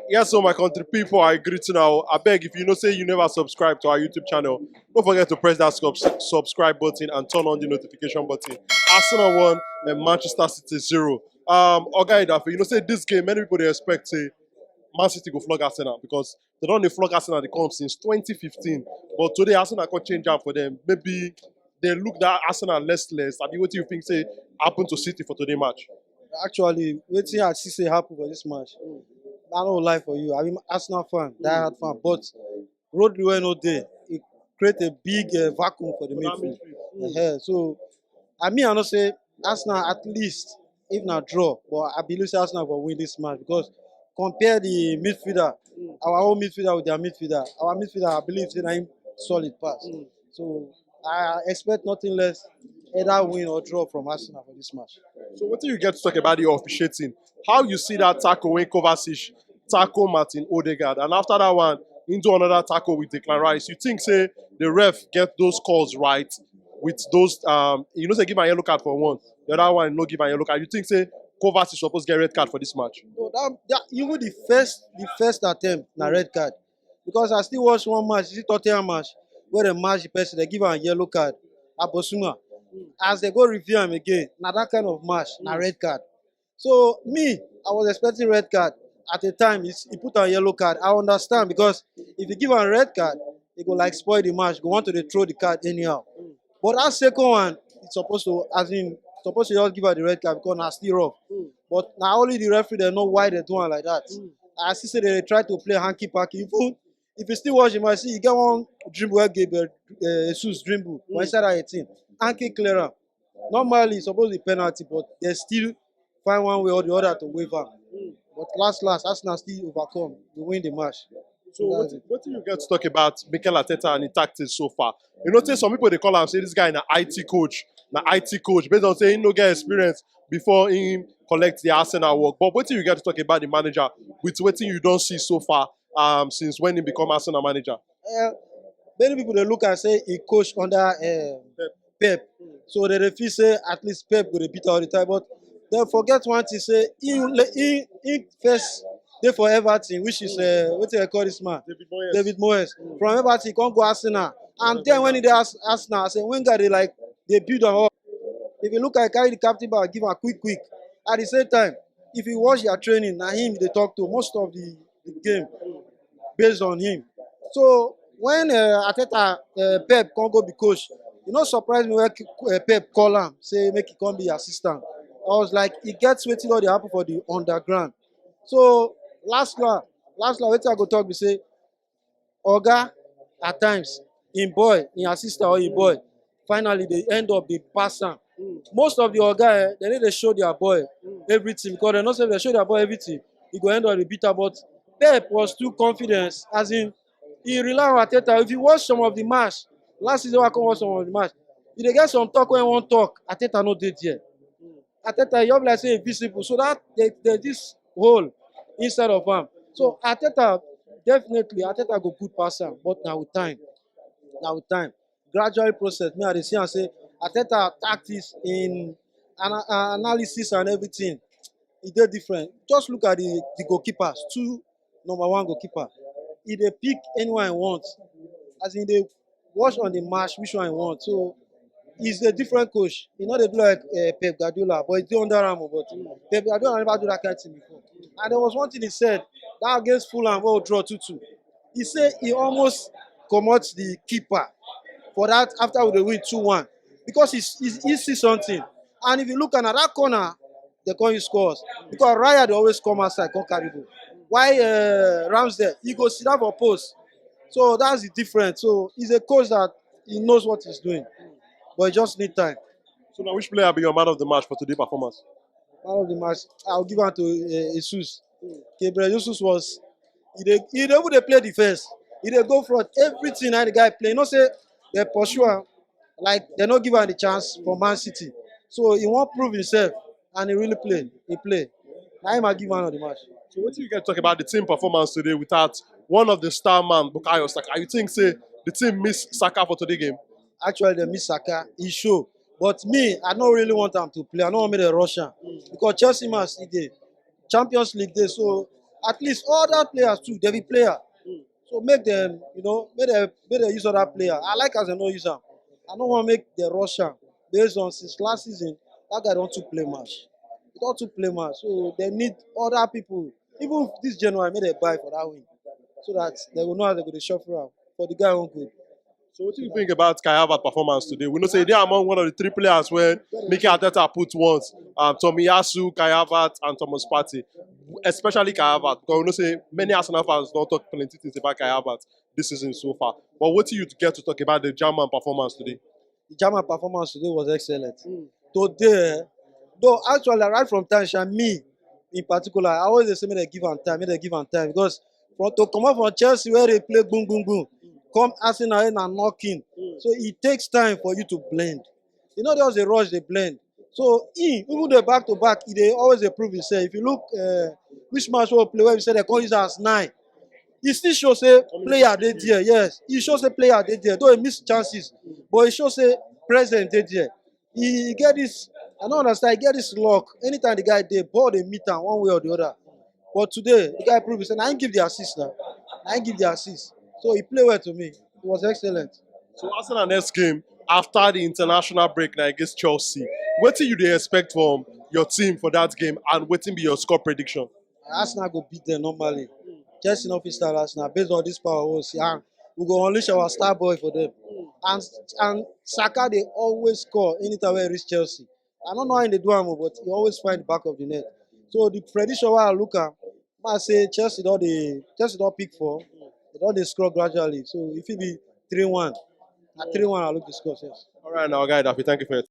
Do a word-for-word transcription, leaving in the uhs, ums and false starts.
Yes, so my country people, I greet you now. I beg, if you know say you never subscribe to our YouTube channel, don't forget to press that sub- subscribe button and turn on the notification button. Arsenal one and Manchester City zero. Um, Oga Idafe, you know say this game, many people dey expect say Man City go flog Arsenal because they don dey flog Arsenal dey come since twenty fifteen. But today, Arsenal come change am for them. Maybe they look that Arsenal less less. I mean, what do you think say happen to City for today match? Actually, wetin I see say happen for this match, I no lie for you. I be Arsenal fan, die-hard fan, but Rodri wey no dey, e create a big uh, vacuum for the midfield. Uh-huh. So, I mean, I know say Arsenal at least if na draw, but I believe say Arsenal go win this match because compare the midfielder, our own midfielder with their midfielder. Our midfielder, I believe say na him solid pass. So I expect nothing less, either win or draw from Arsenal for this match. So what do you get to talk about the officiating? How you see that tackle when Kovacic tackle Martin Odegaard, and after that one, into another tackle with Declan Rice. You think say the ref get those calls right with those? Um, you know, say give a yellow card for one, the other one no give a yellow card. You think say Kovacic suppose get red card for this match? So that, that even the first the first attempt na red card because I still watch one match, is it Tottenham match where they match the person, they give am yellow card, Abosunga. As they go review am again, na that kind of match na red card. So me, I was expecting red card at a time. He put on yellow card. I understand because if you give am red card, e go like spoil the match. Go want to dey throw the card anyhow. But that second one, it's supposed to, as in, supposed to just give her the red card because na still rough. But na only the referee dem know why they do am like that. I see say they try to play hanky panky. Even if you still watch him, I see you get one dribble where Gabriel uh, Jesus dribble for inside that eighteen. Hanky clear am. Normally, it's supposed to be penalty, but they still find one way or the other to waive am. But last last, Arsenal still overcome. They win the match. So what, what do you get to talk about Mikel Arteta and his tactics so far? You know, say some people they call am say this guy na I T coach, na I T coach, based on say he no get experience before him collect the Arsenal work. But what do you get to talk about the manager with what you don't see so far um, since when he become Arsenal manager? Uh, many people they look and say he coach under uh, Pep. So they dey feel say at least Pep go dey beat all the time. But they forget one thing say he he he first dey for Everton, which is uh, what do I call this man? David Moyes. David Moyes. From Everton, he come go Arsenal. And then when he dey Ars- Arsenal, I say Wenger dey like dey build am up. If you look at carry the captain bag, give am quick quick. At the same time, if you watch their training, na him dey talk to most of the, the game based on him. So when uh, Arteta uh, Pep come go be coach, e no surprise me when uh, Pep call am say make he come be assistant. I was like, e get wetin don dey happen for the underground. So last la last la wetin I go talk be say oga at times him boy, him assistant or him boy finally dey end up dey pass am. Most of the oga eh, dem no dey show their boy everything because dem know say if dem show their boy everything, e go end up dey beat am. But Pep was too confident, as in he rely on Arteta. If you watch some of the match last season, I come watch some of the match, e dey get some talk wey he wan talk, Arteta no dey there. Arteta, e just be like say e visible, so that there there this hole inside of am. So Arteta, definitely Arteta go good pass am, but na with time, na with time. Gradual process. Me I dey see am say Arteta tactics in ana- uh, analysis and everything, e dey different. Just look at the the goalkeepers, two number one goalkeeper. E dey pick anyone he want, as in e dey watch on the match which one he want. So he's a different coach. He no dey do like uh, Pep Guardiola, but he dey under am. But Pep Guardiola never do that kind of thing before. And there was one thing he said that against Fulham, wey we draw two two. He say he almost comot the keeper for that after we dey win two one because he, he, he see something. And if you look at that corner, they come use scores because Raya dey always come outside, come carry ball. Why uh, Ramsdale? He go sit down for post. So that's the difference. So he's a coach that he knows what he's doing, but he just need time. So now, which player be your man of the match for today performance? Man of the match, I'll give am to uh, Jesus. Gabriel Jesus was he dey he dey even dey play defense. He dey go front. Everything na the guy play. You know say they pursue am, like they no give am the chance for Man City. So he wan prove himself, and he really play. He play. Na him I give man of the match. So what do you get to talk about the team performance today without one of the star man, Bukayo Saka? You think say the team miss Saka for today game? Actually, they miss Saka. He show. But me, I no really want am to play. I no want make dem rush am because Chelsea match still dey. Champions League dey, so At least other players too, they be player. So make them, you know, make them, make them use other player. I like as they no use am. I no wan make the rush am based on since last season. That guy don't too play match. He don't too play match. So they need other people. Even this January, make they buy for that wing, so that they will know how they go to shuffle am for the guy own good. So what do you think about Kai Havertz performance today? We know say they are among one of the three players where Mikel Arteta put once. Um, Tomiyasu, Kai Havertz, and Thomas Partey. Especially Kai Havertz, because we know say many Arsenal fans don't talk plenty things about Kai Havertz this season so far. But what do you get to talk about the German performance today? The German performance today was excellent. Today, though, actually, right from time, sha, me in particular, I always dey say make they give am time, make they give am time, because from to come up from Chelsea where they play boom boom boom, come Arsenal and knocking. So it takes time for you to blend. You know, just a rush they blend. So he, even the back to back, he dey always dey prove himself. If you look, uh, which match we play where we say they call it as nine, he still show say player dey there. Yes, he show say player dey there. Though he miss chances, but he show say present dey there. He get this, I don't understand. He get this luck. Anytime the guy dey, ball dey meet am one way or the other. But today, the guy prove himself. I give the assist now. I give the assist. So he play well to me. It was excellent. So Arsenal next game after the international break now against Chelsea. What do you dey expect from your team for that game, and what be your score prediction? Arsenal go beat them normally. Chelsea no fit style Arsenal based on this power we see. And we go unleash our star boy for them. And and Saka dey always score anytime we reach Chelsea. I don't know how they do am, but he always find the back of the net. So the prediction where I look at, I say Chelsea don dey Chelsea don pick four. They don dey score gradually. So if it be three one, at three one I look the score. Yes. All right, now, guy Daffy, thank you for your